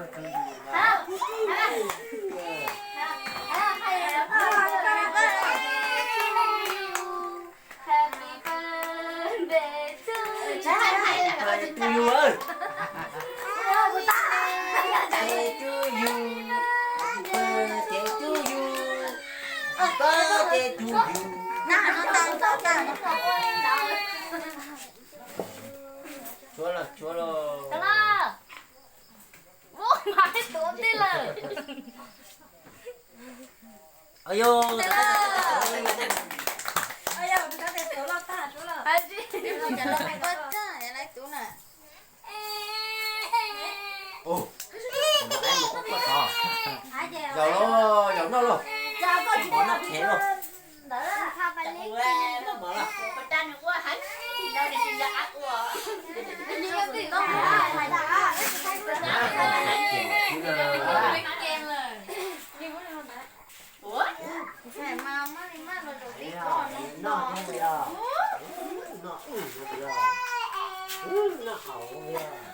Happy birthday to you. Birthday to you. Birthday to you. Birthday to you. Tsuav los, tsuav los. Ua, mas tuav tib lawm. Ayo, zaum los, zaum noj los. Mov noj qhev los. Ua, noj, noj haus.